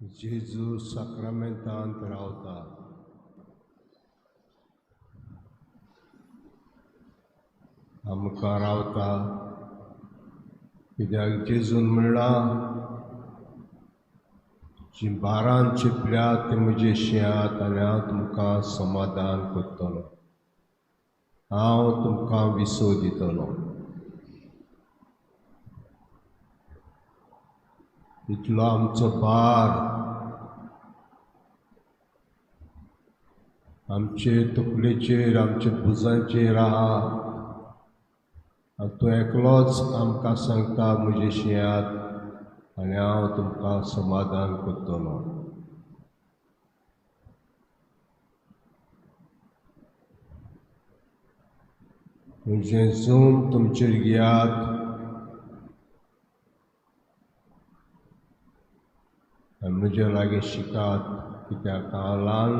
जेजू साक्रामेंतांत रावता. आमकां रावता कित्याक जेजून म्हणलां, जी बारान चिपल्या ते म्हजे शिंयात आनी हांव तुमकां समाधान करतलो, हांव तुमकां विसव दितलो. इतलो आमचो भार आमचे तकलेचेर, आमच्या भुजांचेर आहा आनी तूं एकलोच आमकां सांगता, म्हजे शिंयात आनी हांव तुमकां समाधान करतलो. म्हजें जूम तुमचेर घेयात आनी म्हजे लागीं शिकात, कित्याक हांव ल्हान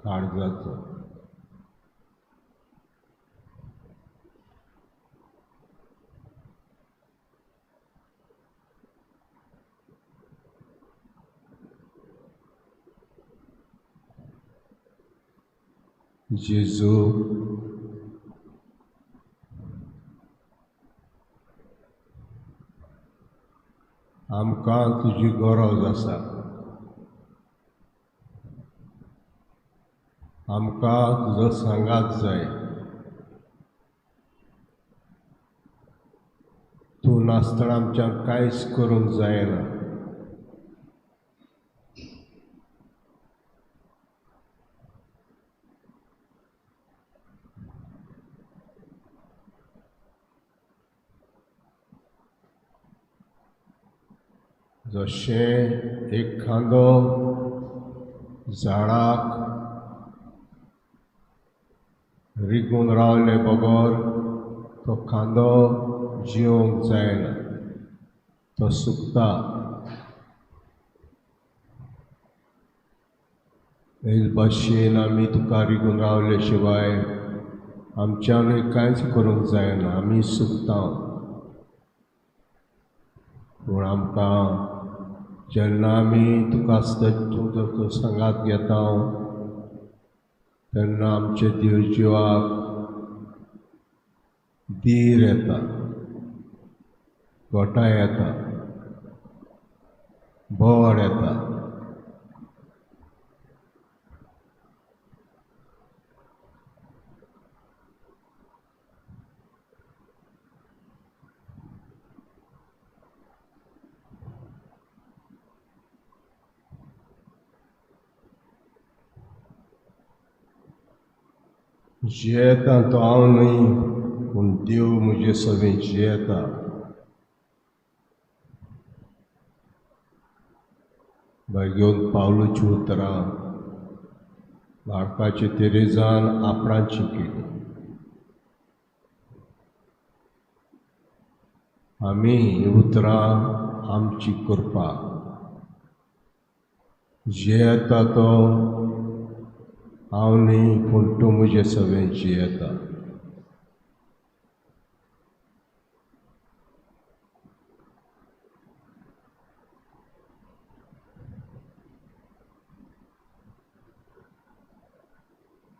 काळजाचो. जेजू आमकां तुजी गरज आसा, आमकां तुजो सांगात जाय. तूं नासतना आमच्यान कांयच करूंक जायना. जशें एक खांदो झाडाक रिगून रावले बगर तो खांदो जिवंक जायना, तो सुकता. हेच भाशेन आमी तुका रिगून रावले शिवाय आमच्यानूय कांयच करूंक जायना, आमी सुकता. पूण आमकां जेन्ना आमी तुका तुजो सांगात घेता तेन्ना आमचे देव जिवाक धीर येता, घोटां येता, बळ येता. जियेता तो हांव न्हय, पूण देव म्हजे सवें जियेता. भाग्योन पावलूची उतरां बाळकाचे तेरेजान आपणाची केली. आमी ही उतरां आमची करपाक. जियेता तो हांव न्हय, पूण तूं म्हजे सवें जियेता.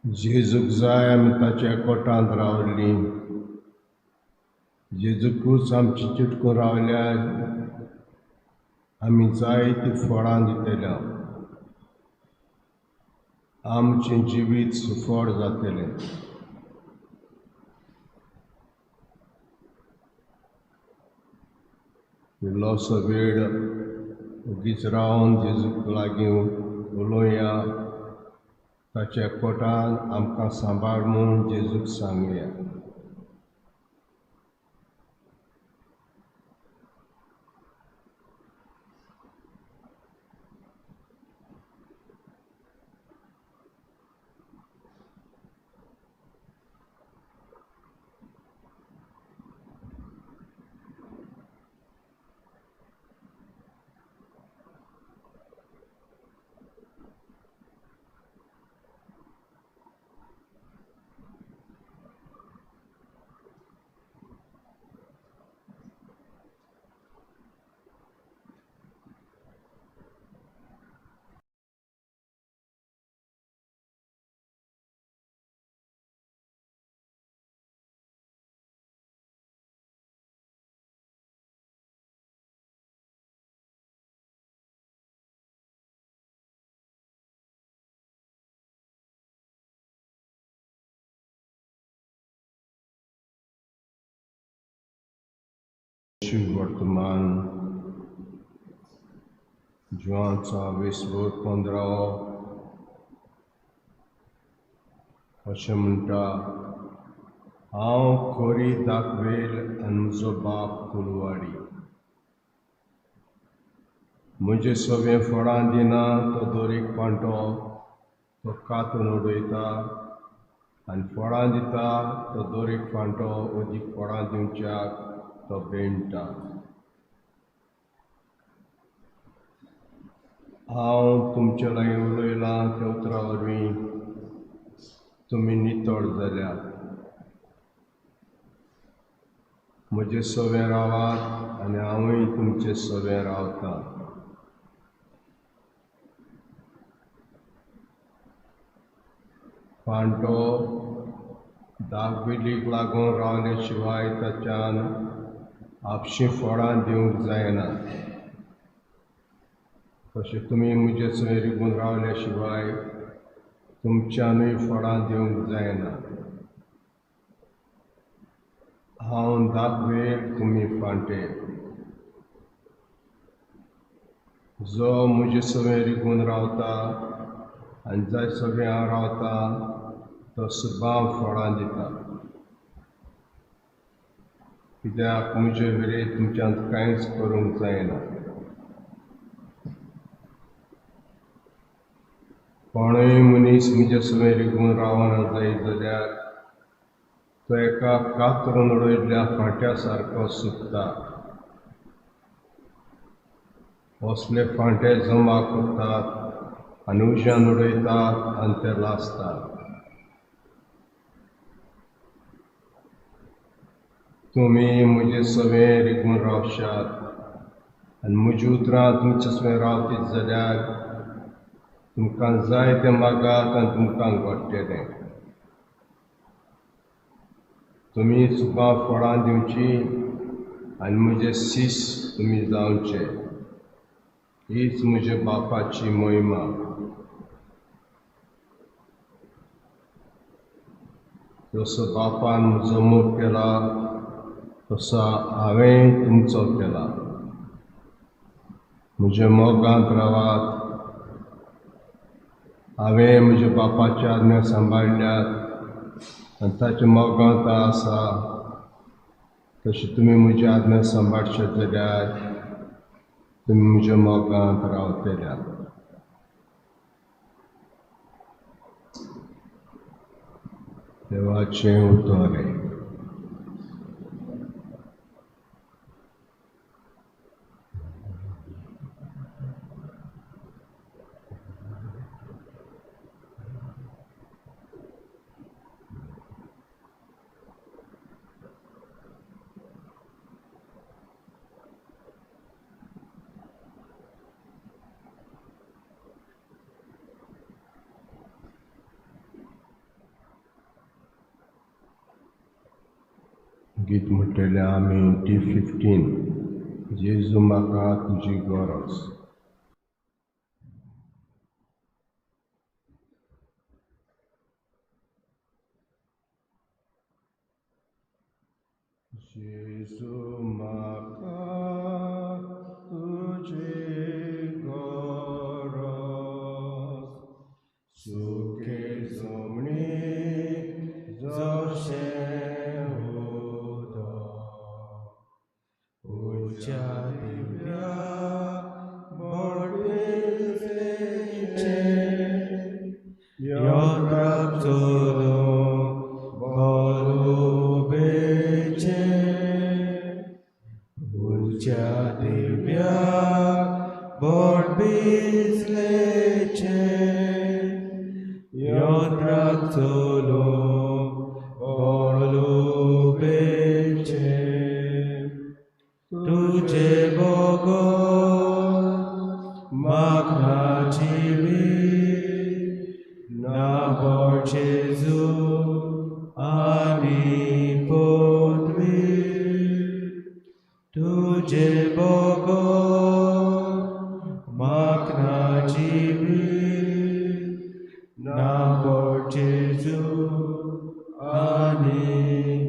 जेजूक जाय आमी ताच्या कोटांत रावलीं, जेजूकूच आमची चिटकून रावल्यार आमी जायतीं फळां दितले, आमचें जिवीत सुफळ जातलें. इल्लोसो वेळ ओगीच रावन जेजूक लागीं उलोवया, ताच्या कोटान आमकां सांबाळ म्हूण जेजूक सांगया. वर्तमान जुवांचो विसवो 15 अशें म्हणटा, हांव खोरी दाखवेल आनी म्हजो बाप कुलवाडी. म्हजे सगळे फळां दिना तो दोरीक पांटो तो कातून उडयता आनी फळां दिता तो दोरीक फांटो अदीक फळां दिवच्याक तो बेणटा. हांव तुमचे लागीं उलयलां त्या उतरां वरवीं तुमी नितळ जाल्यात. म्हजे सवें रावात आनी हांवूय तुमचे सवें रावतां. फांटो दागवेलीक लागून रावले शिवाय ताच्यान आपशीं फळां दिवंक जायना. तशें तुमी म्हजे सवें रिगून रावले शिवाय तुमच्यानूय फळां दिवंक जायना. हांव दाखवेल तुमी फांटे. जो म्हजे सवें रिगून रावता आनी जाय सगळें हांव रावता तो सुद्दां फळां दिता. कित्याक म्हजे विरेत तुमच्यांत कांयच करूंक जायना. कोणूय मनीस म्हजे सवें रिगून रावना जायत जाल्यार तो एका कातरून उडयल्ल्या फांट्या सारको सुकता. असले फांटे जमा करतात आनी उज्यान उडयतात आनी ते लासतात. तुमी म्हजे सवें रिगून रावशात आनी म्हजी उतरां तुमचे सवें रावतीत जाल्यार तुमकां जाय तें मागात आनी तुमकां घडटलें. तुमी सुद्दां फळां दिवची आनी म्हजे सीस तुमी जावचे. हीच म्हज्या बापाची मोहिमा. जसो बापान म्हजो मोग केला तसो हांवें तुमचो केला. म्हज्या मोगांत रावात. हांवें म्हज्या बापाच्या आज्ञा सांबाळ्ळ्यात आनी ताच्या मोगांत आसा. तशें तुमी म्हजी आज्ञा सांबाळशात जाल्यार तुमी म्हज्या मोगांत रावतल्यात. देवाचें उतर. गीत म्हणटले आमी D15, जेजू म्हाका तुजी गरज. जेजू म्हाका तुजी गरज, सुके जमणी जशें दिव्या बोटबिजलेचें योद्राक चलूंक बोलुबेचें. उच्या दिव्या बोटबिजलेचें योद्राक चलूंक बोलुबेचें. तुझे बगर म्हाका जिवीत ना बळ जेजू आनी पदवी. तुझे बगर म्हाका जिवीत ना बळ जेजू आनी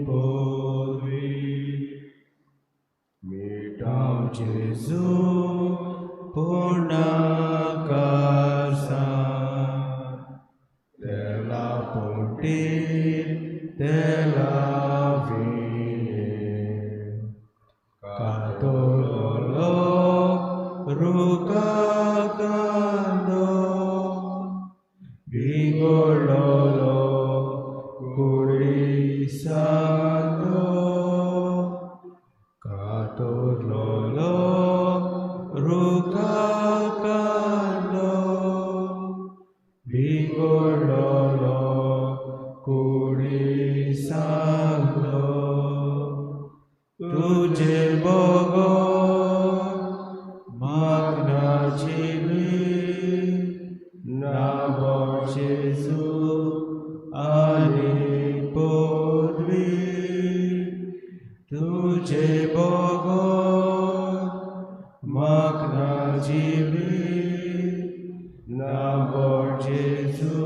पदवी. जेजू पूर्णाकार तेला पोटी तेला विणे कातोलो रुका कांदो बिगोडलो कुडी सांदो कातोलो रुका कांदो बिगोडलो कुडी सांदो तुझे बगो मागनाची नाव जेजू आनी पदवी तुझे बगो मागनाची नाव जेजू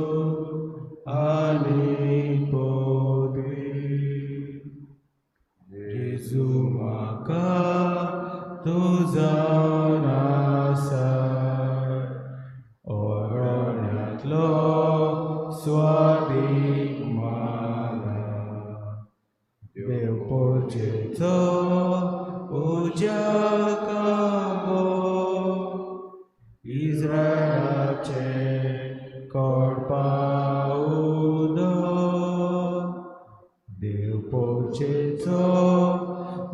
आनी पदवी जेजू म्हाका तूं जावन आसा ओरण्यांतलो स्वादीक माना देव पोरचेचो उज्या काबो इस्रायलाचे कोडपा उदक देव पोरचेचो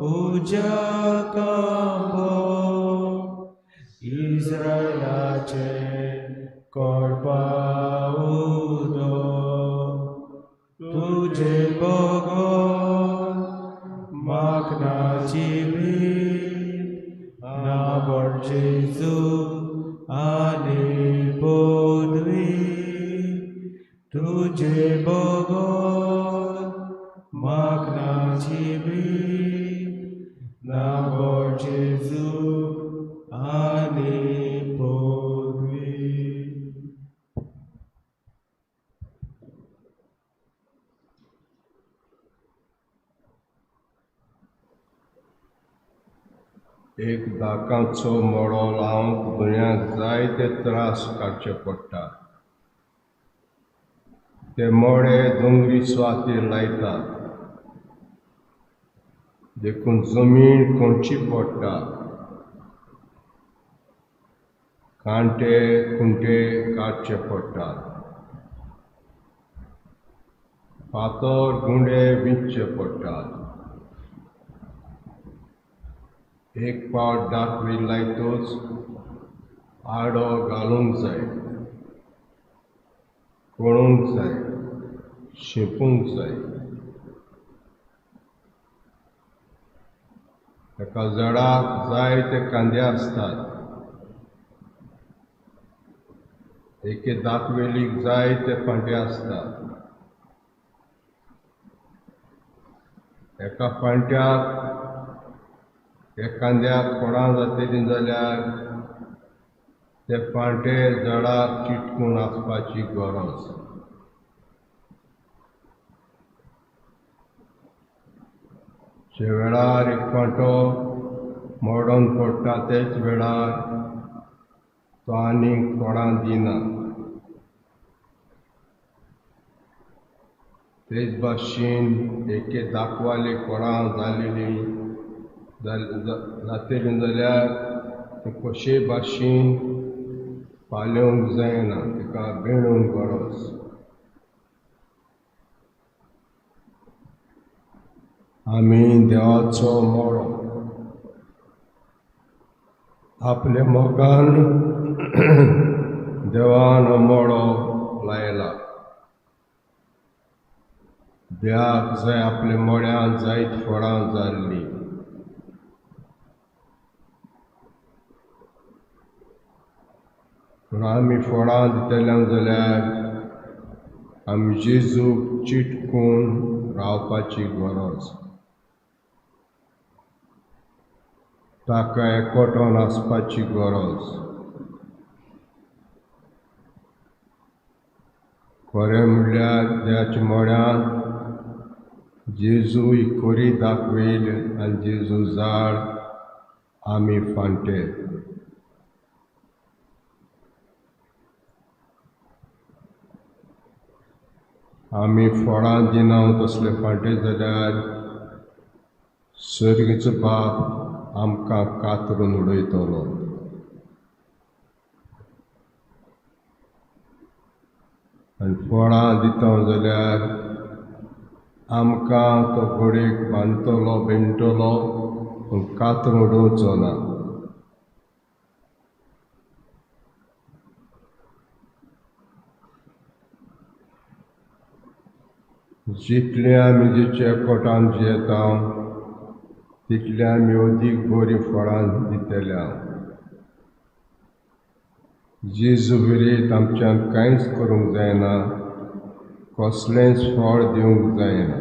उज्या काबो इस्रायलाचे कोडपा उदक तुझे बगोर मागनाची नाव जेजू आनी पदवी तुझे बगोर मागनाची नाव जेजू आनी पदवी. एक दाकांचो मोडो लावंक भुरग्यांक जायते त्रास काडचे पडटात. ते मोडे दोंगरी सुवातेर लायतात देखून जमीन खणची पडटा, कांटे खुंटे काडचे पडटात, फातर गुंडे विंचचे पडटात. एक पावट दांतवी लायतच आडो घालूंक जाय, खणूंक जाय, शिंपूंक जाय. एका झाडाक जायते कांदे आसतात. एके दांतवेलीक जायते फांटे आसतात. एका फांट्याक एखाद्याक फळां जातलीं जाल्यार ते फांटे झाडाक चिटकून आसपाची गरज. जे वेळार एक फांटो मोडून पडटा तेच वेळार तो आनीक फळां दिना. तेच भाशेन एके दाखवाले फळां जालेली जातलीं जाल्यार ते कशे भाशेन पालोवंक जायना, ताका बेणूंक गरज. आमी देवाचो मोडो आपल्या मोगान देवान मोडो लायला. देवाक जाय आपल्या मोड्यांत जायत फळां जाल्लीं. पूण आमी फळां दितले जाल्यार आमी जेजूक चिटकून रावपाची गरज, ताका एकवटून आसपाची गरज. खरें म्हणल्यार देवाच्या मोड्यांत जेजू ही खरी दाखवेल आनी जेजू झाड आमी फांटे. आमी फळां दिना तसले फांटे जाल्यार सर्गीचो बाप आमकां कातरून उडयतलो. आनी फळां दिता जाल्यार आमकां तो घोडेक बांदतलो बेणटलो पूण कातरून उडोवचो ना. जितले आमी जेच्या कोटान जियेता तितले आमी अदीक बरीं फळां दितले. जेजू विरेत आमच्यान कांयच करूंक जायना, कसलेंच फळ दिवंक जायना.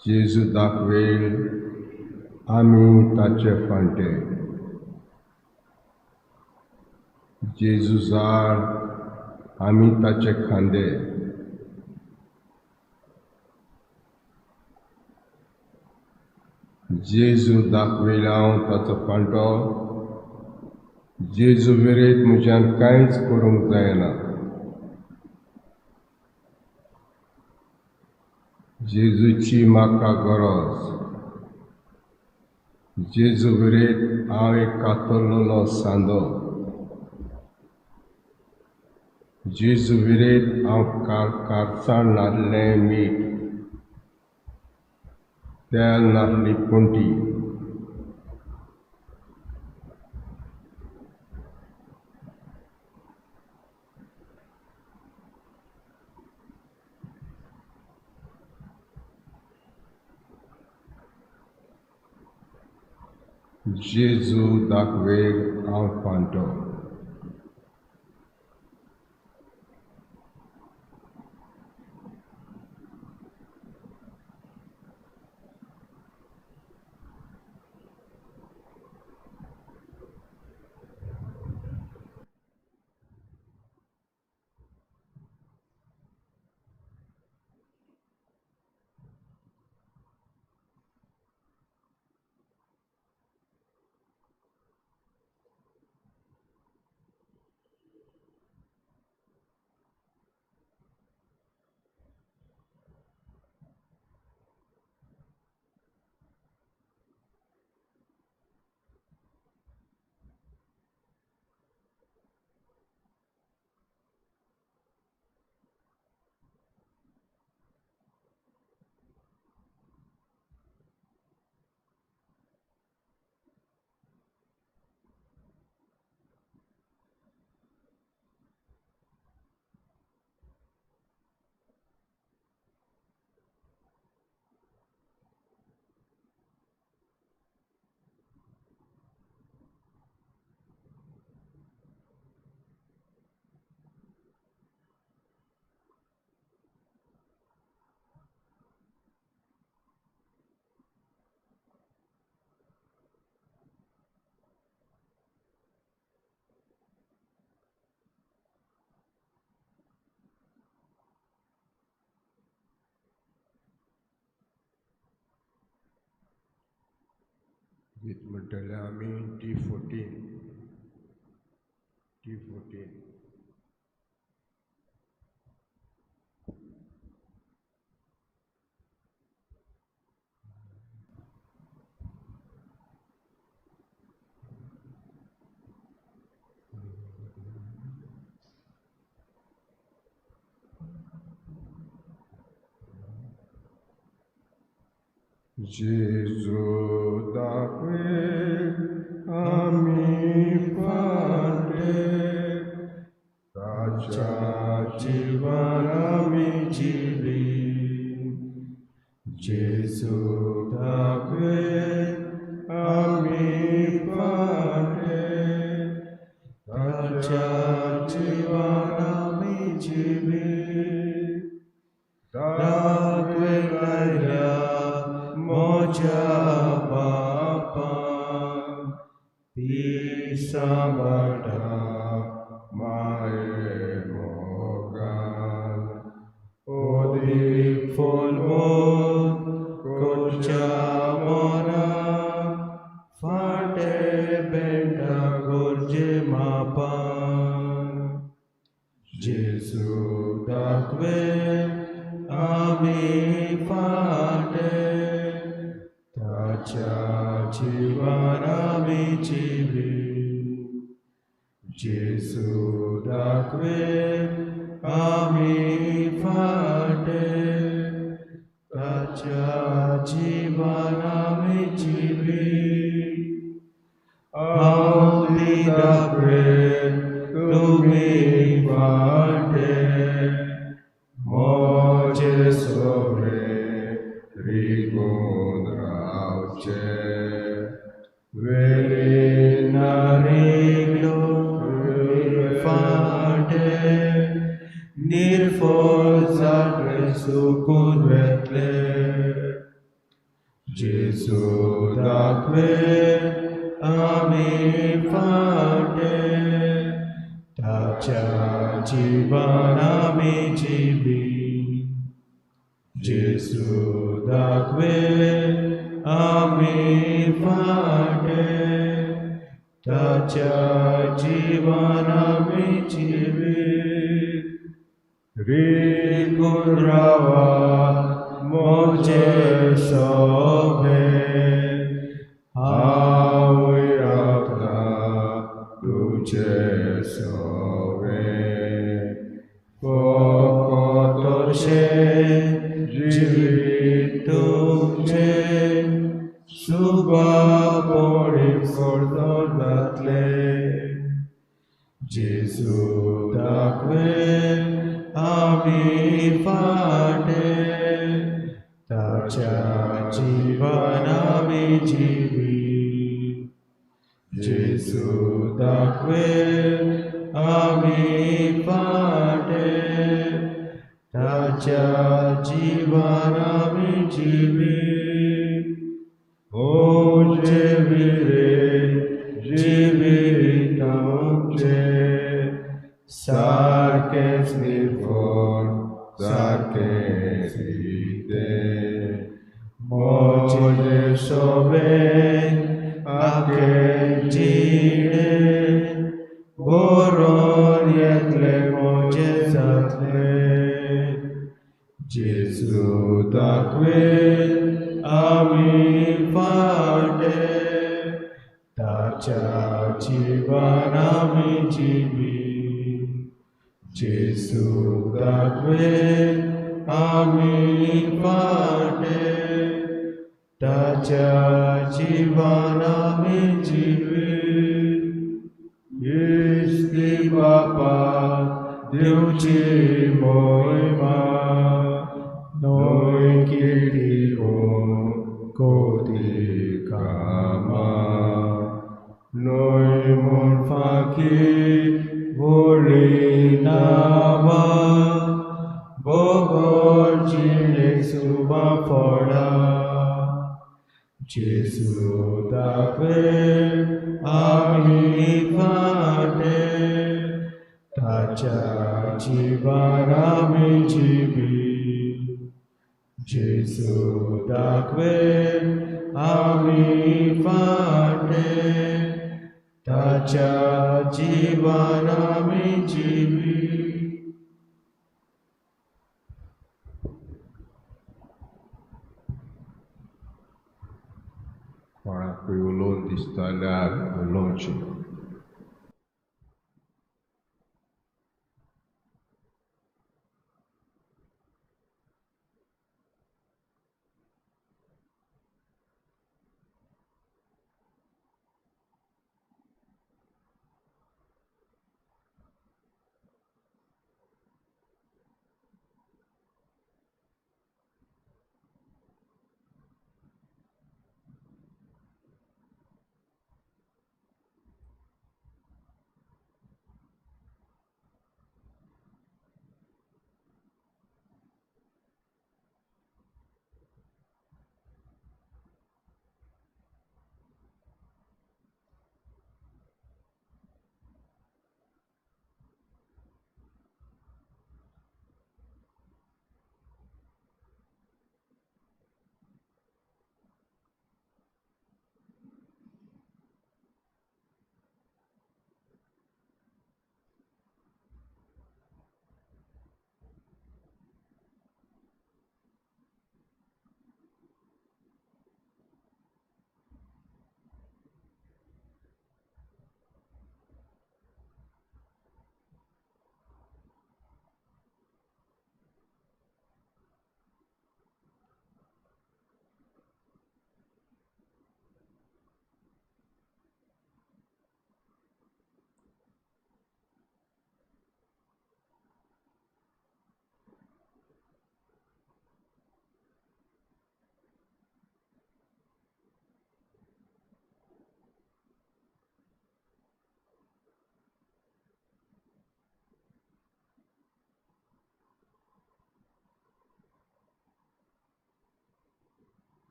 जेजू दाखवेल आमी ताचे फांटे. जेजू झाड आमी ताचे खांदे. जेजू दाखवेल हांव ताचो फांटो. जेजू विरेत म्हज्यान कांयच करूंक जायना. जेजूची म्हाका गरज. जेजू विरेत हांव एक कातरलेलो सांदो. जेजू विरेत हांव कारसाण नासलें मीठ, तेल नासली पणटी. जेजू दाखवेल हांव फांटो. गीत म्हणटले आमी D14 D14. जेजू दाखवेल आमी फांटे, ताच्या जिवान आमी जिवी. जेजू दाखवेल आमी फांटे, ताच्या जिवान आमी जिवी. दाखवेल म्हज्या बापान ती सांबाळटा माये मोगान. अदीक फळवंत ताच्या जिवान आमी जिवी. जेजू दाखवे आमी फाटे, ताच्या जिवान आमी जिवी. आवती दाखवे तुमी फाटे, म्हजे सोबे रिगून रावचे. वेरी नारिगलो फाटे, निर्फळ जातले सुकून वेतले. जेजू दाखवे आमी फाटे, ताच्या जिवान आमी जिवी. जेजू दाखवे आमी फाटे, ताच्या जिवान आमी जिवी. रिगून रावा म्हजे सोबे, हांवूय रावता तुजे सोबे. फकत अशें जिवीत तुमचें, सुबापणी फळदोर जातलें. जेजू दाखवे आमी फाटे, ताच्या जिवान आमी जिवी. जेजू दाखवे आमी फाटे, ताच्या जिवान आमी जिवी. ओ जेविरे जिवीत आमचें, सारकेंच निर्फळ सारकेंच रितें. म्हजे सोबे आखें जिणें, बरोवन येतलें म्हजें जातलें. जेजू दाखवे आमी फाटे, ताच्या जिवान आमी जिवी. जेजू दाखवे आमी फाटे, ताच्या जिवान आमी जिवी. इश्टी बापा दिवची मोहिमा, न्हय किर्ती कोती कामा. न्हय म्हूण फांकी व्हडली नांवां, बगर जिणेक सुबां फळां. जेजू दाखवे आमी फाटे, ताच्या जिवान आमी जिवी. जेजू दाखवे आमी फाटे, ताच्या जिवान आमी जिवी. कोणाकूय उलोवन दिसता जाल्यार उलोवचें.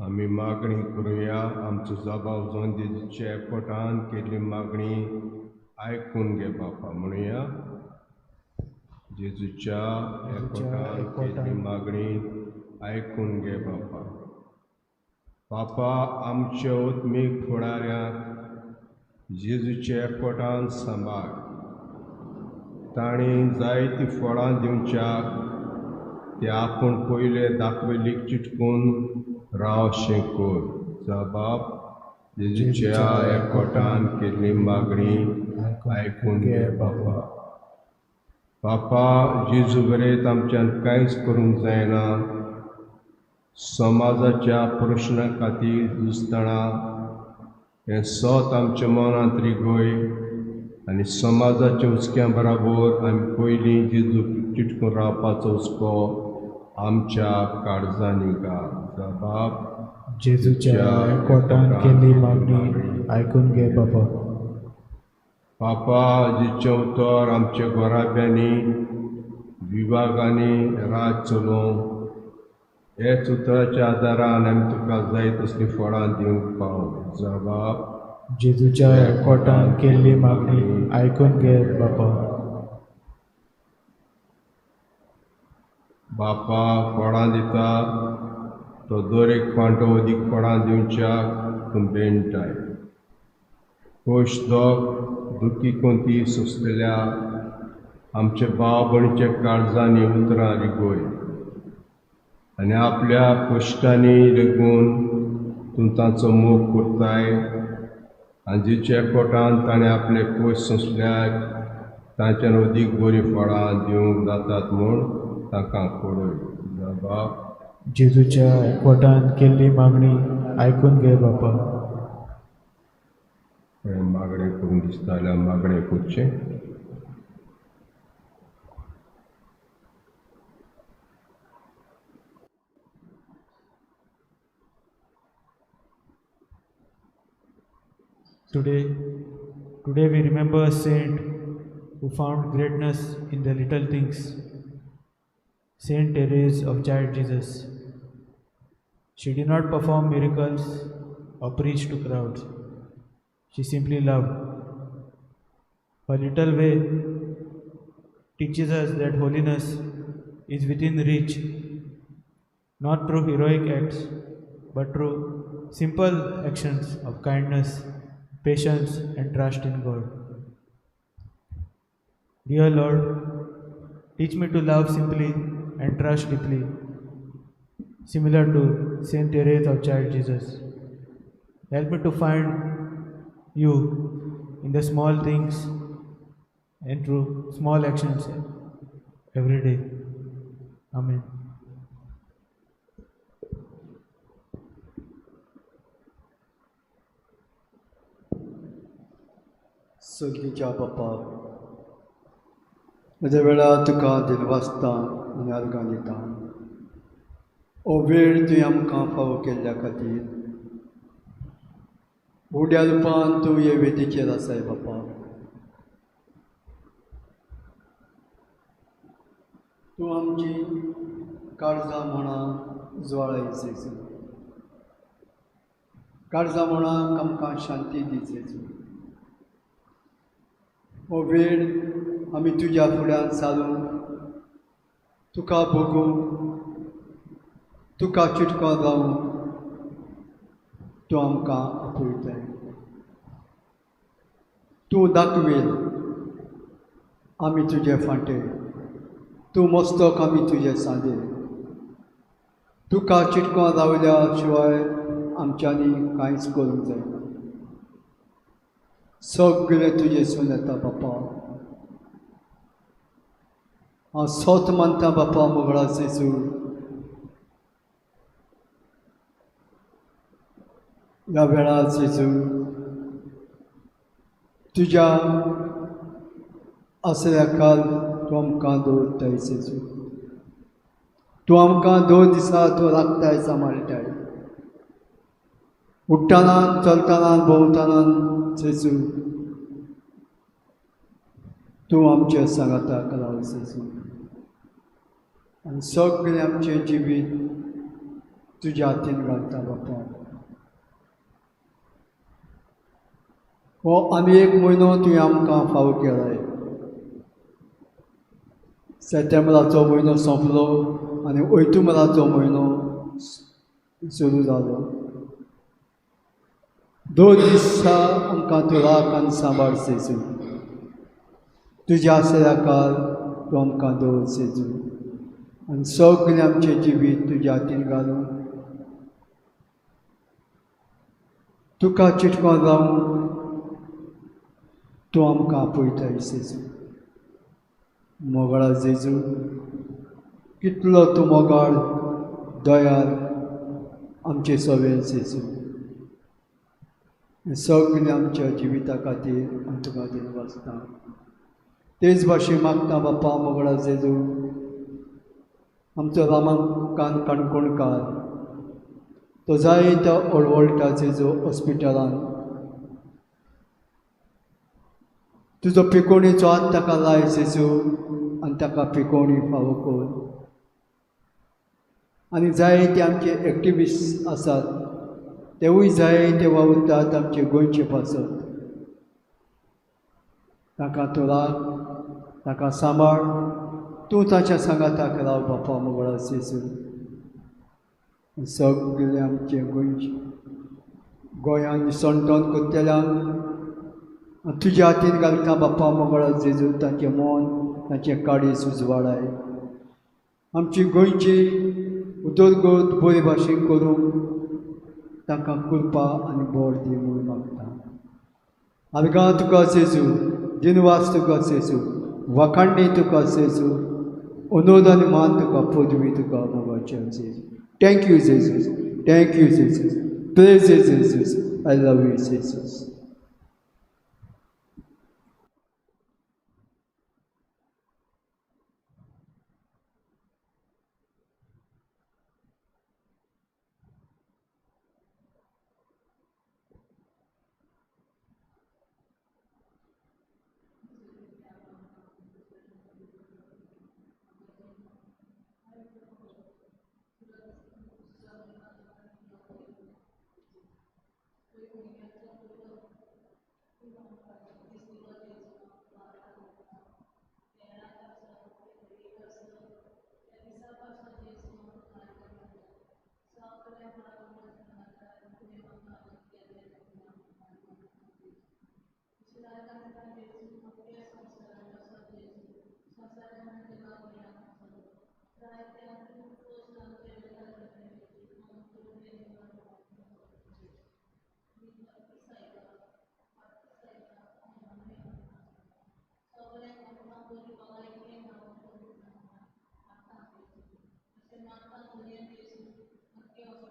आमी मागणी करुया. आमचो जबाब जावन जेजूच्या एकवटान केल्ली मागणी आयकून घे बापा. म्हणुया, जेजूच्या एकवटान केल्ली मागणी आयकून घे बापा. बापा, आमच्या उत्मीक फुडाऱ्यांक जेजूच्या एकवटान सांबाळ. तांणी जायतीं फळां दिवच्याक ते आपूण पयले दाखयल्ली चिटकून राव अशें कर. जबाब जेजूच्या एकवटान केल्ली मागणी आयकून घे बापा. बापा, जेजू बरेत आमच्यान कांयच करूंक जायना. समाजाच्या प्रश्ना खातीर झुजतना हें सत आमच्या मनांत रिगय आनी समाजाच्या हुस्क्या बराबर आमी पयलीं जेजूक चिटकून रावपाचो हुस्को आमच्या काळजांनी घाल. जबाब जेजूच्या एकवटान केल्ली मागणी आयकून घे बापा. बापा, जेचें उतर आमच्या घराब्यांनी विभागांनी राज चलोवं, हेच उतराच्या आदारान आमी तुका जाय तसलीं फळां दिवंक पाव. जबाब जेजूच्या एकवटान केल्ली मागणी आयकून घे बापा. बापा, फळां दिता तो दर एक फांटो अदीक फळां दिवच्याक तूं बेणटाय. खोश दोग दुखी कोंती सोंसलेल्या आमच्या भाव भयणीच्या काळजांनी उतरां रिगय आनी आपल्या कश्टांनी रिगून तूं तांचो मोग करताय आनी जेच्या एकवटान ताणें आपले कश्ट सोंसल्यार तांच्यान अदीक बरीं फळां दिवंक जातात म्हूण तांकां पळय. बाप जेजूच्या एकवटान केल्ली मागणी आयकून घे बापा. मागणें करूंक दिसता जाल्यार मागणें करचें. Today we remember a saint who found greatness in the little things, Saint Therese of Child Jesus. She did not perform miracles or preach to crowds. She simply loved. Her little way teaches us that holiness is within reach, not through heroic acts, but through simple actions of kindness, patience, and trust in God. Dear Lord, teach me to love simply and trust deeply, similar to Saint Therese of Child Jesus. Help me to find you in the small things and through small actions every day. Amen. सगळीच्या बापा, म्हज्या वेळार तुका दिनवासता आनी अर्गां दिता. हो वेळ तुवें आमकां फावो केल्ल्या खातीर उड्या रुपान तूं हे वेदीचेर आसाय बापा. तूं आमची काळजां म्हणां ज्वाळाय जेजू, काळजां म्हणाक आमकां शांती दी जेजू. हो वेळ आमी तुज्या फुड्यान सारूं, तुका भोगूं, तुका चिटको जावं, तूं आमकां आपयताय. तूं दाखवेल आमी तुजे फांटे, तूं मस्तक आमी तुजे सांदे. तुका चिटको रावल्या शिवाय आमच्यांनी कांयच करूंक जायना. सगळें तुजें सून येता बापा. हांव सोत मानता बापा मोगळा जेजू. ह्या वेळार जेजू तुज्या आसऱ्या खाल तूं आमकां दवरताय जेजू. तूं आमकां 2 दिसा तूं राखताय, सांबाळटाय. उठ्ठाना, चलतना, भोंवतना जेजू तूं आमच्या सांगाताक राव जेजू. आनी सगळें आमचें जिवीत तुज्या हातीन घालता बापा. हो आनी एक म्हयनो तुवें आमकां फावो केलाय. सप्टेंबराचो म्हयनो सोंपलो आनी ऑक्टोबराचो म्हयनो सुरू जालो. 2 दिसा आमकां तूं राख आनी सांबाळ जेजू. तुज्या आसऱ्याकार तूं आमकां दवर जेजू आनी सगळें आमचें जिवीत तुज्या हातीन घालून तुका चिटकोन रावून तूं आमकां आपयताय जेजू. मोगाळ जेजू, कितलो तूं मोगाळ दयाळ आमचे सगळे जेजू. सगळें आमच्या जिविता खातीर आमी तुका दिनवासता. तेच भाशेन मागता बापा मोगळा जेजू, आमचो रामाकांत काणकोणकार तो जायत्या ओडवळटा जेजू हॉस्पिटलान. तुजो पिकोणीचो हात ताका लाय जेजू आनी ताका पिकोणी फावो कर. आनी जायते आमचे एक्टिविस्ट आसात तेवूय जायते वावुरतात आमचे गोंयचे पासत. ताका तूं राख, ताका सांबाळ, तूं ताच्या सांगाताक राव बापा मोगळा जेजू. सगळे आमचे गोंयचे गोंयान सणटण करतल्यांक तुज्या हातीन घालता बापा मोगळा जेजू. तांचें मन तांचें काळीज उजवाडाय. आमची गोंयची उदरगत बरे भाशेन करूंक तांकां कृपा आनी बळ दी म्हूण मागता. आर्गां तुका जेजू, दिनवास तुका जेजू, वाखाणणी तुका जेजू, अनुद आनी मान तुका, पदवी तुका मोगाचे जेजू. Thank you Jesus, thank you Jesus, praise Jesus, I love you Jesus.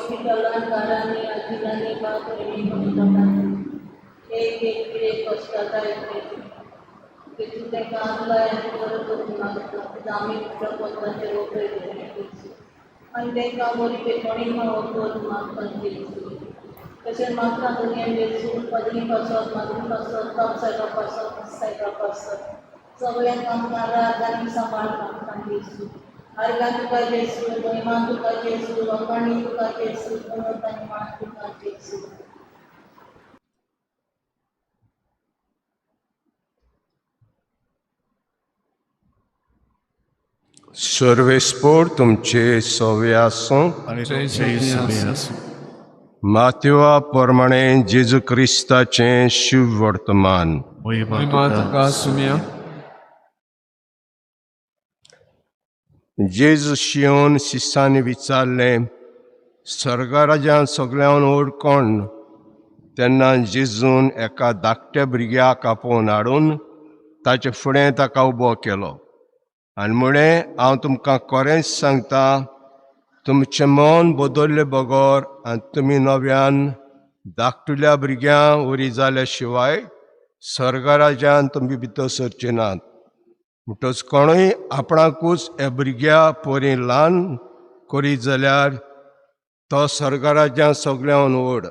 हॉस्पिटलान घरांनी आजिलांनी बाप एक एक कितें कश्टाता तेतून तांकां आदलाय आनी बरो करूंक मागता. आमी पोताचेर वखद आनी तांकां बरी पेटवणी फावो करून मागता जेजू. तशेंच मागता दुनिया जेजू पदरी पासत मागणी पासत बाप सायबा पासत सायबा पासत सगळ्यांक आमकां राग आनी सांबाळ मागता जेजू. आर्गां तुका जेजू, महिमा तुका जेजू, वखाणी तुका जेजू, गुणवत्ता आनी मान तुका जेजू. सर्वेस्पोर तुमचे सवे आसूं. माथ्युआ प्रमाणे जेजू क्रिस्ताचें शुभ वर्तमान. जेजू शियोन शिसांनी विचारलें, सर्गराजान सगळ्यान व्हड कोण? तेन्ना जेजून एका धाकट्या भुरग्याक आपोवन हाडून ताचे फुडें ताका उबो केलो आनी म्हळें, हांव तुमकां खरेंच सांगता, तुमचें मन बदल्ले बगर आनी तुमी नव्यान धाकटुल्या भुरग्यां वरी जाल्या शिवाय सर्गराजान तुमी भितर सरचे नात. म्हणटच कोणूय आपणाकूच ह्या भुरग्या परी ल्हान करीत जाल्यार तो सर्गराजान सगळ्यान व्हड.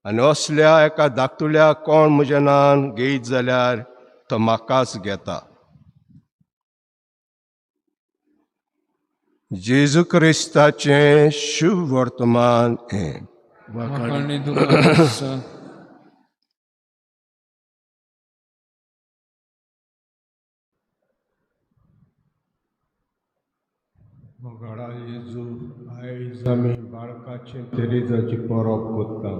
आनी असल्या एका धाकटुल्या कोण म्हज्या नांवान घेयत जाल्यार तो म्हाकाच घेता. जेजू क्रिस्ताचें शुभ वर्तमान हें. वाखाणणी तुका आसा. मोगाळा जेजू, आयज आमी बाळकाचे तेरेजाची परब करता.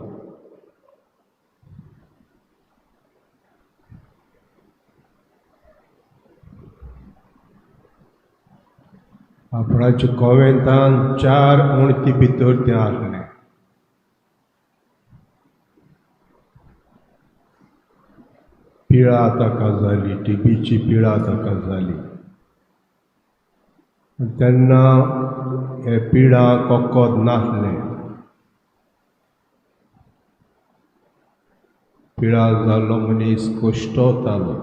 आपणाच्या कोवेंतान 4 उणती भितर तें आसलें. पिळा ताका जाली, टिबीची पिळा ताका जाली. तेन्ना हे पिळा कोकोद नासलें. पिळा जाल्लो मनीस कोश्टवतालो.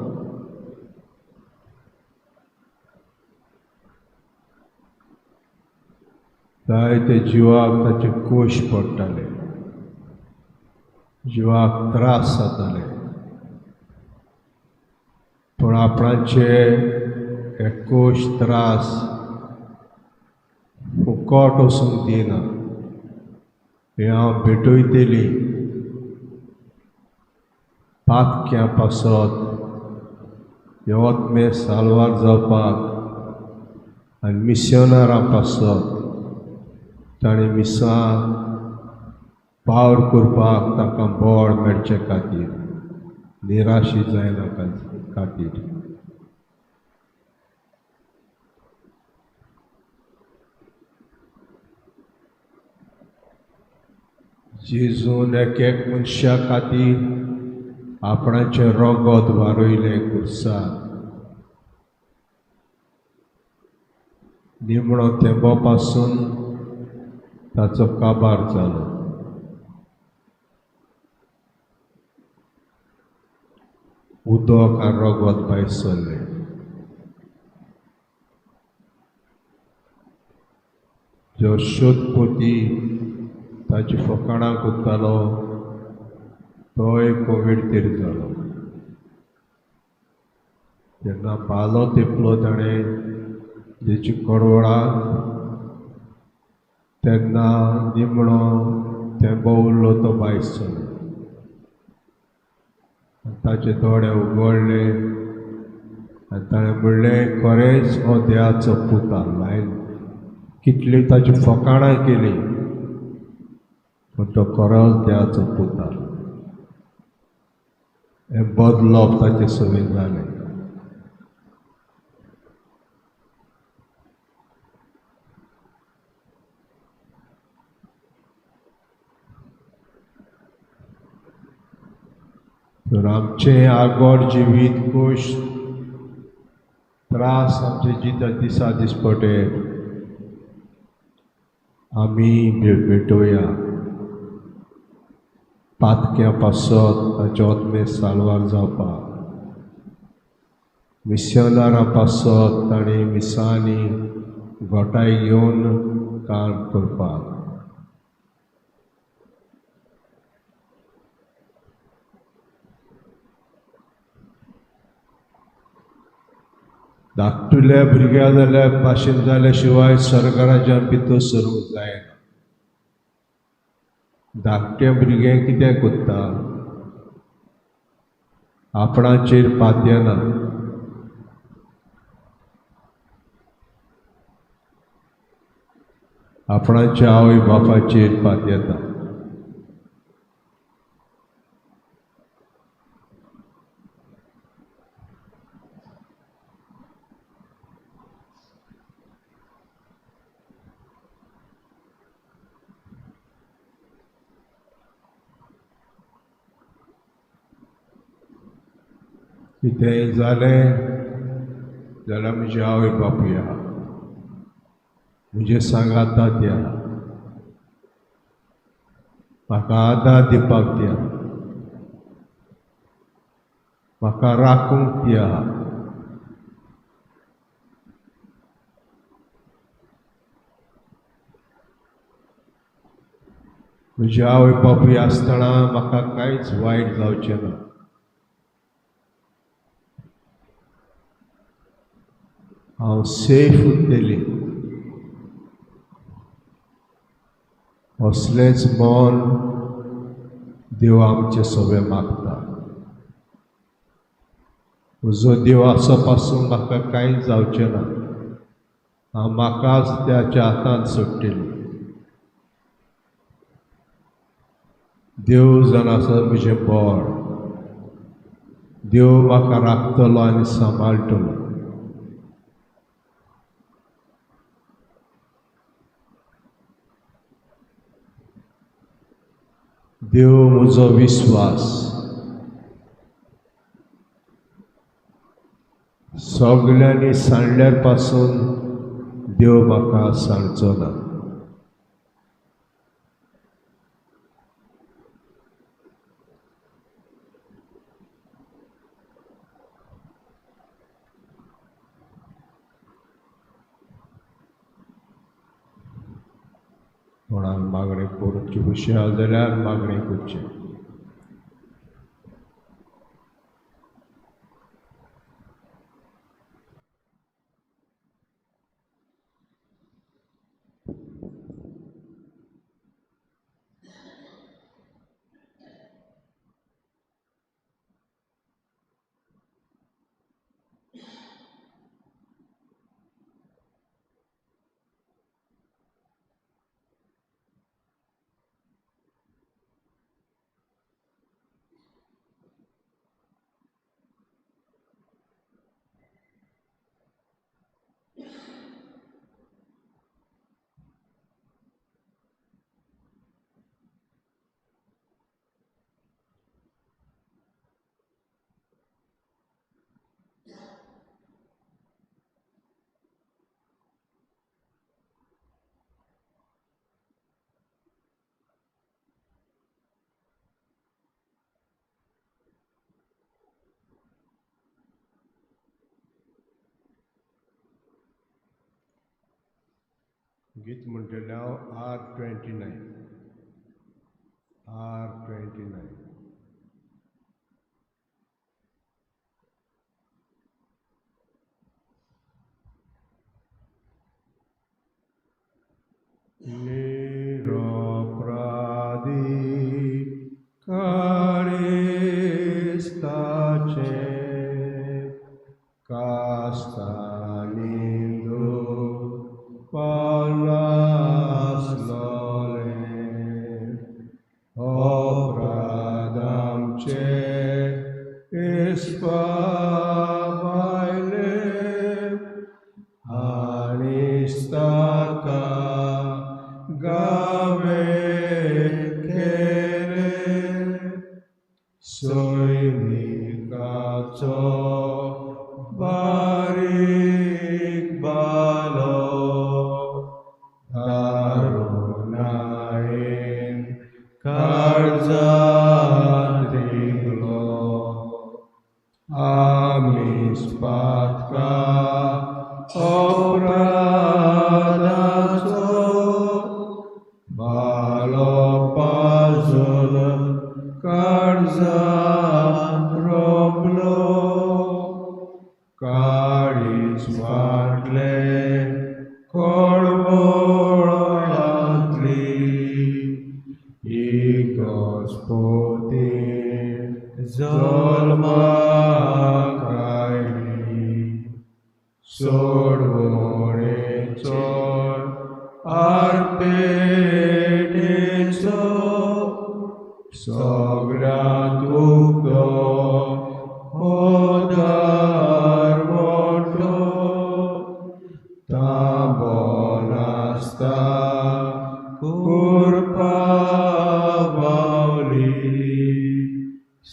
जायते जिवाक ताचे कोश पडटाले, जिवाक त्रास जाताले. पूण आपणाचे हे कोश त्रास फुकट वचूंक दिना, हें हांव भेटयतली. पातक्या पासत यवतमे साल्वार जावपाक आनी मिशनारां पासत ताणें मिसां पावर करपाक तांकां बळ मेळचे खातीर, निराशी जायना खातीर. जेजून एक एक मनशा खातीर आपणाचें रगत वारयलें खुर्सार. निमणो तेंपो पासून ताचो काबार जालो. उदक आनी रगत भायर सरलें. जो शोधपोती ताची फकाणां करतालो तोय कोविडतीर जालो. जेन्ना पालो तेपलो ताणें जेची कडवळा, तेन्ना निमणो तेंपो उरलो तो भायर सरलो. ताचे दोळे उगडले आनी ताणें म्हणलें, खरेंच हो देवाचो पूत आसलो. हांवें कितली ताची फकाणां केली, पूण तो खरोच देवाचो पूत आसलो. हें बदलप ताचे सवें जालें. तर आमचें आगोड जिवीत कोश त्रास आमचे जिता दिसा दिसपटे आमी भेटोया. पातक्या पासत ताचे आत्मे साल्वार जावपाक, मिशनारां पासत ताणें मिसांनी घोटाय घेवन काम करपाक. धाकटुल्या भुरग्या जाल्या भाशेन जाल्या शिवाय सरकाराच्या भितर सरूंक जायना. धाकटें भुरगें कितें करता, आपणाचेर पातयेना. आपणाच्या आवय बापाचेर पातयेता. कितेंय जालें जाल्यार म्हजी आवय बापूय आहा, म्हजे सांगाता त्या, म्हाका आदार दिवपाक त्या, म्हाका राखूंक त्या. म्हजी आवय बापूय आसतना म्हाका कांयच वायट जावचें ना. हांव सेफ उरतली. असलेंच मन देव आमचें सगळें मागता. म्हजो देव आसा पासून म्हाका कांय जावचें ना, हांव म्हाकाच त्याच्या हातान सोडटलें. देव जावन आसा म्हजें बळ, देव म्हाका राखतलो आनी सांबाळटलो. देव म्हजो विस्वास, सगल्यांनी सांडल्यार पासून देव म्हाका सांडचो ना. कोणाक मागणें करूची खुशी आसा जाल्यार मागणें करचें. गीत म्हणटलें हांव R29, R29. निरपराधी कारिस्ताचें कास्तानी पावलासलोलें अपराधांचे इस्पा भायले आनी ताका गावे केले सैनिकाचो बारीक बालो दारुणायेन काळजांत रिगलो. आमी पातका अपराधाचो बालो पाजून काळजांत रोपलो. काळीज वाडलें कळवळांतली इगोस्पोती जल्माक आयली. सोडवणेचो आर्पेटेचो सगळ्यांत उगतो हो दार मोठो तांबो नासता कुरपा बावली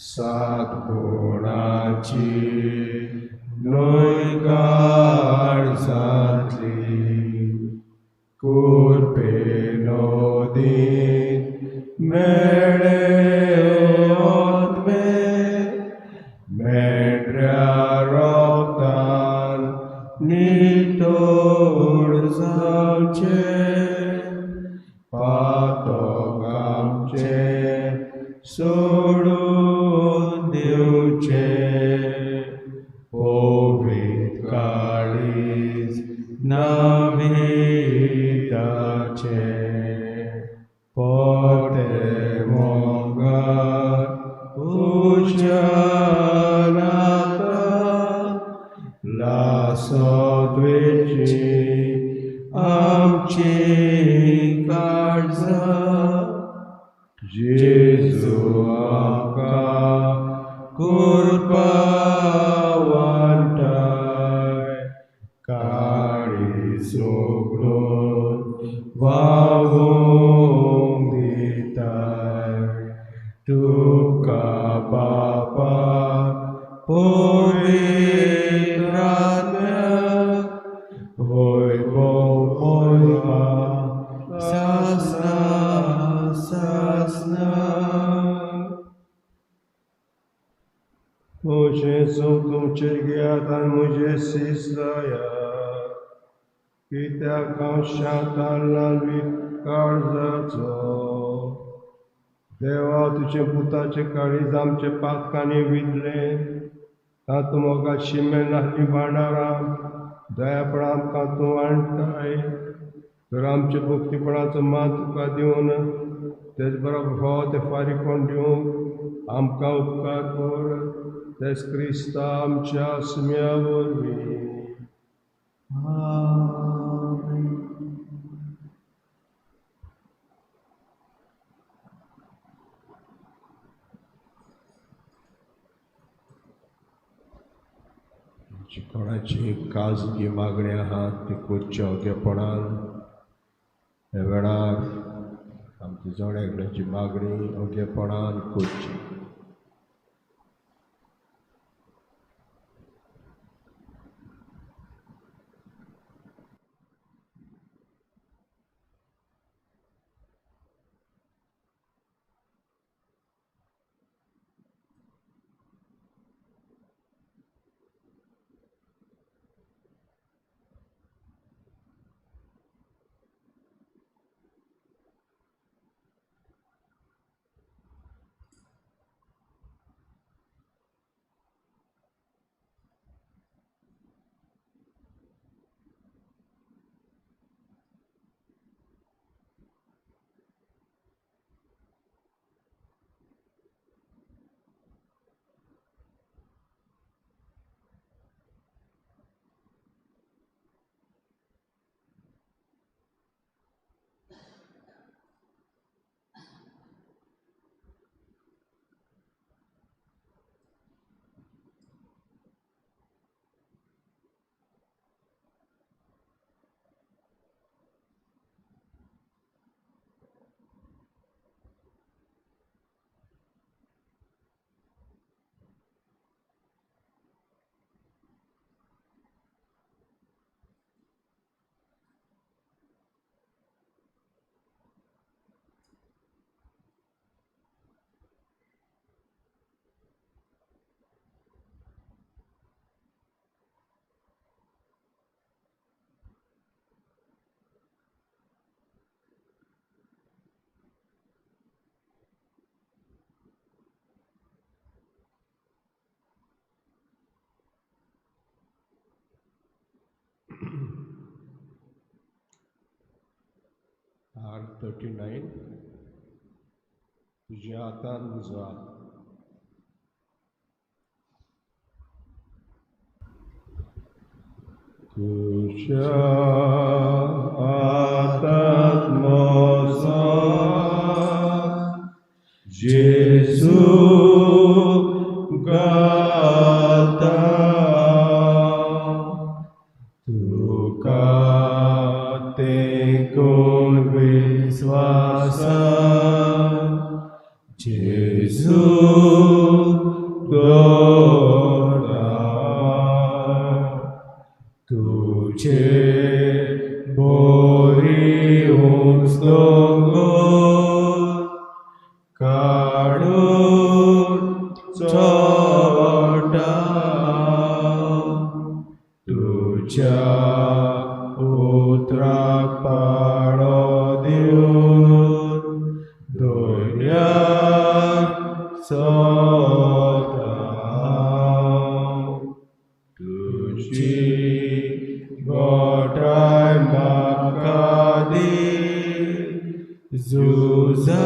सात गुणाची न्हय काळजांतली कुरपे नदींत मेळे ओतमे मेंढऱ्या रोगतान नितळ जावचें पातक आमचें सोडून दिवचें पवित्र काळीज नविताचें तुज्या नाताक लासत वेची आमची काळजां. जेजू आमकां कृपा वांटाय, काळीज उगडून वावूंक दिताय. तुका बापा पवित्र आत्म्याक वैभव महिमा सासना सासना. म्हजें चूक तुमचेर घेयात आनी म्हजें शीस जायात, कित्याक हांव शांत आनी ल्हानवीक काळजाचो. देवा, तुजें पुताचें काळीज आमचे पातकांनी विदलें, तातूंत मोगा शिमेल नासली भांडारां दयापणा आमकां तूं वांट्टाय. तर आमच्या भक्तीपणाचो मान तुका दिवन तेच बरोबर फावो तें फारीकपण दिवंक आमकां उपकार कर. तेच क्रिस्ता आमच्या आसम्या वरवीं. आमेन. कोणाची खाजगी मागणी आहात ती करच्या ओगेपणान ह्या वेळार आमची जण एकल्याची मागणी ओगेपणान करची. R39. तुज्या हातान म्हजो हात. तुज्या हातांत म्हजो हात, जेजू घालता. तुका तेंकून विस्वासान जेजू दवरता. तुजे बोरी उंच दोंगर काडून चडटा. तुज्या उतराक पाळो दिवन दर्यार सोदता. तुजी गोठाय म्हाका दी, झुजाक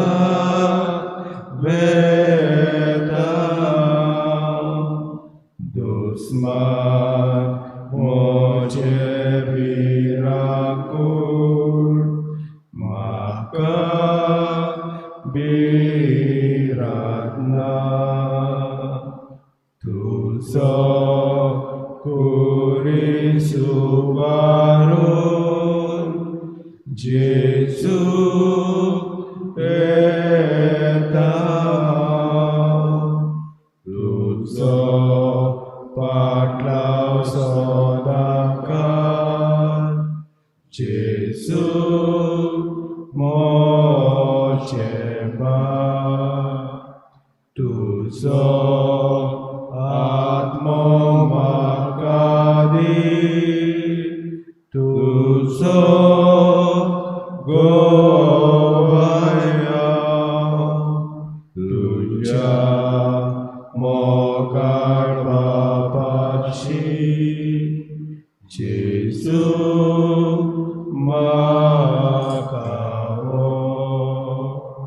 वेता. दुस्मान म्हजे भिरांकूळ म्हाका भिरांत ना तुजो खुरीस उबारून जेजू येता तुजो पाटलाव सदांकाळ जेजू म्हजे बाप तुजो आत्मो म्हाका दी तुजो गोवाया तुज्या मोगाळ बापाची जेजू म्हाका व्हर.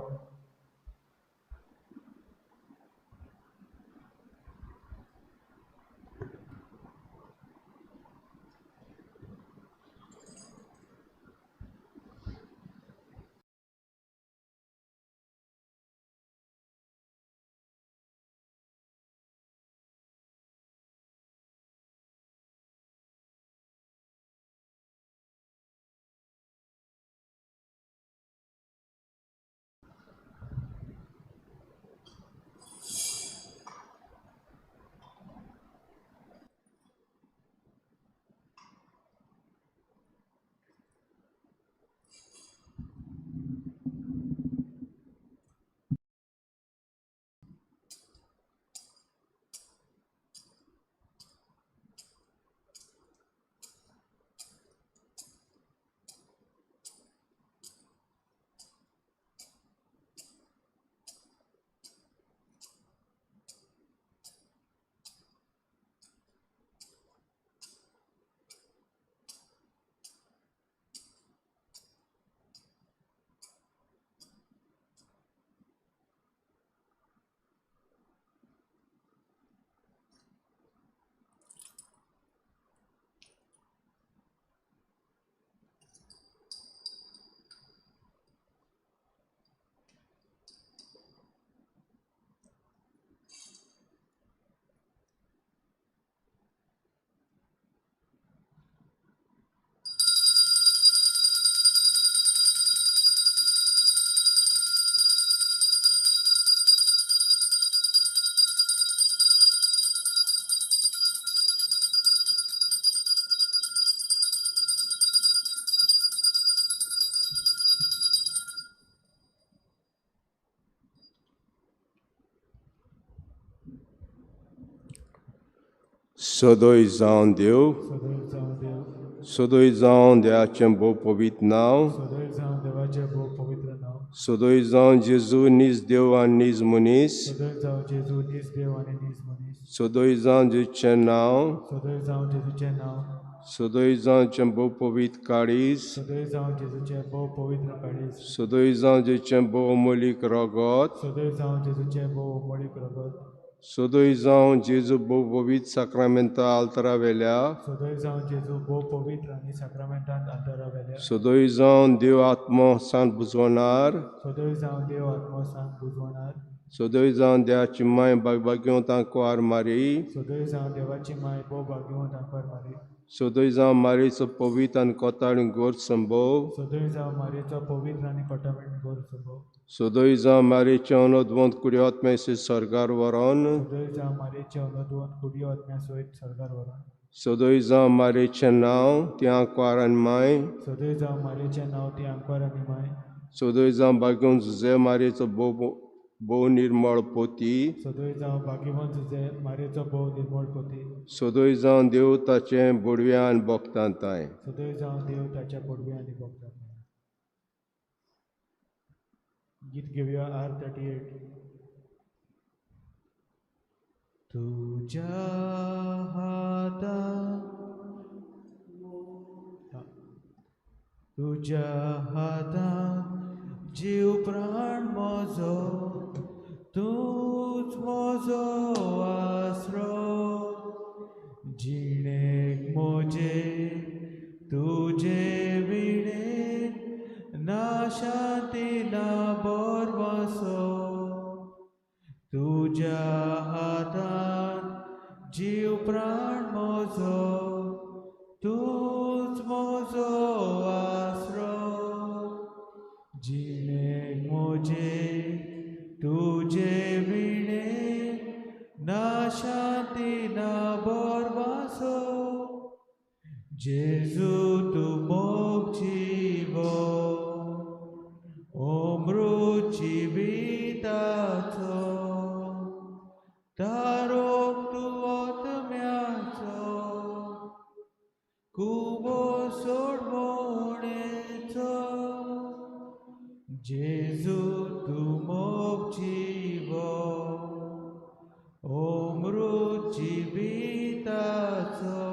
सदोय जावन देव सदोय जावन देवाचें भोव पवित्र नांव सदोय जावन जेजू नीज देव आनी नीज मनीस सदोय जावन जेजूचें नांव सदोय जावन भोव पवित्र काळीज सदोय जावन जेजूचें भोव अमोलीक रगत सदोय जावन जेजू भोव पवित्र साक्रामेंता आल्तरा वेल्या सदोय जावन देव आत्मो सांत बुजवणार सदोय जावन देवाची माय बागबागेवंत आंकवार मारी सदोय जावन मारीचो पवित्र आनी कोताळी गोर संभव सदोय जावन मारीचे अनोदवंत कुडी आत्म्या सरकार व्हरोन सदोय जावन मारीचें नांव ती आंकवार आनी माय सदोय जावन बागेवन जुजे मारीचो भोव भोव निर्मळ पोती सदोय जावन देव ताचें बोडव्या आनी भोगतां ताय. गीत घेवया R38. तुझ्या हातान तुझ्या हातान जीव प्राण म्हजो तूंच म्हजो आसरो जीव प्राण म्हजो तूंच म्हजो आसरो जिणेक म्हजे तुजे विणे ना शांती ना बोरवासो जेजू तूं मोग जिवो अमृत जिविताचो तारोक तूं आत्म्याचो कुवो सोडवणेचो जेजू तूं मोग जिवो अमृत जिविताचो।